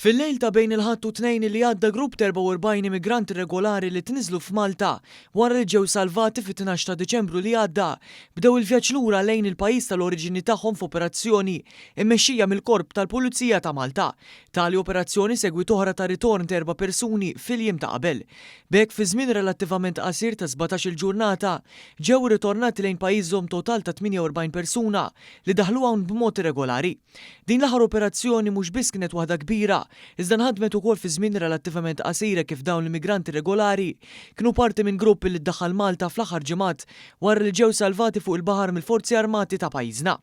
Fil-lejl ta' bejn il-Ħadd u t-Tnejn li għadda grupp ta' 44 immigrant irregolari li tniżżlu f'Malta wara li ġew salvati fit-12 ta' Diċembru li għadda bdew il-vjaġġ lura lejn il-pajjiż tal-oriġini tagħhom f'operazzjoni mmexxija mill-Korp tal-Pulizija ta' Malta. Tali operazzjoni segwiet oħra ta' ritorn ta' erba' persuni fil-jiem ta' qabel. B'hekk fi żmien relattivament qasir ta' 17-il ġurnata ġew irritornati lejn pajjiżhom total ta' 48 persuna li daħlu hawn b'mod irregolari. Din l-aħħar operazzjoni mhux biss kienet waħda kbira, iżda nħadmet ukoll fi żmien relattivament qasir hekk kif dawn l-immigranti irregolari kienu parti minn grupp li ddaħħal Malta fl-aħħar ġimgħat wara li ġew salvati fuq il-baħar mill-Forzi Armati ta' pajjiżna.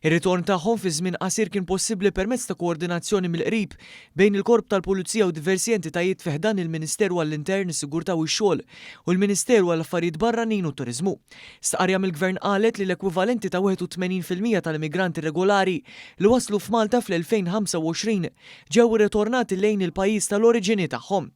Ir-ritorn tagħhom fi żmien qasir kien possibbli permezz ta' koordinazzjoni mill-qrib bejn il-Korp tal-Pulizija u diversi entitajiet fi ħdan il-Ministeru għall-Intern, is-Sigurtà u x-Xogħol u l-Ministeru għall-Affarijiet Barranin u t-Turiżmu. Stqarrija mill-Gvern qalet li l-ekwivalenti ta' 81% tal-immigranti irregolari li waslu f'Malta fl-2025 ġew irritornati lejn il-pajjiż tal-oriġini tagħhom.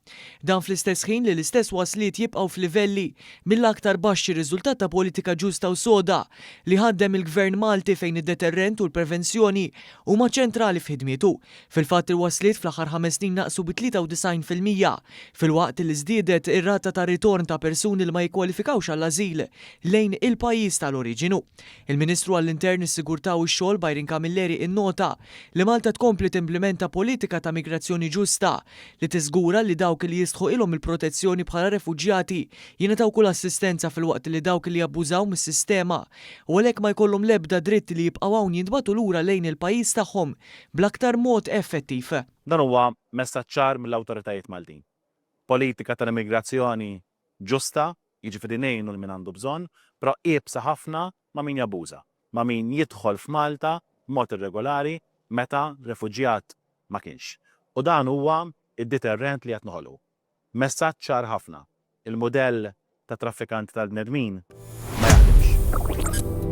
Dan fl-istess ħin li l-istess wasliet jibqgħu f'livelli mill-aktar baxxi riżultat ta' politika ġusta u soda li ħaddem il-Gvern Malti fejn id-deterrent u l-prevenzjoni huma ċentrali f'ħidmietu. Fil-fatt il-wasliet fl-aħħar ħames snin naqsu bi 93% filwaqt li żdiedet ir-rata ta' ritorn ta' persuni li ma jikkwalifikawx għall-ażil lejn il-pajjiż tal-oriġinu. Il-Ministru għall-Intern, is-Sigurtà u x-Xogħol Byron Camilleri innota li Malta tkompli timplimenta politika ta' migrazzjoni ġusta li tiżgura li dawk li jistħoqilhom il-protezzjoni bħala refuġjati jingħataw kull assistenza filwaqt li dawk li jabbużaw mis-sistema u għalhekk ma jkollhom l-ebda dritt li jibqgħu hawn jintbagħtu lura lejn il-pajjiż tagħhom bl-aktar mod effettiv. Dan huwa messaġġ ċar mill-awtoritajiet Maltin. Politika tal-immigrazzjoni ġusta, jiġifieri ngħinu lil min għandu bżonn, però iebsa ħafna ma' min jabbuża, ma' min jidħol f'Malta b'mod irregolari meta refuġjat ma kienx. U dan huwa d-deterrent li qed noħolqu. Messaġġ ċar ħafna, il-mudell ta' traffikanti tal-bnedmin ma jaħdimx.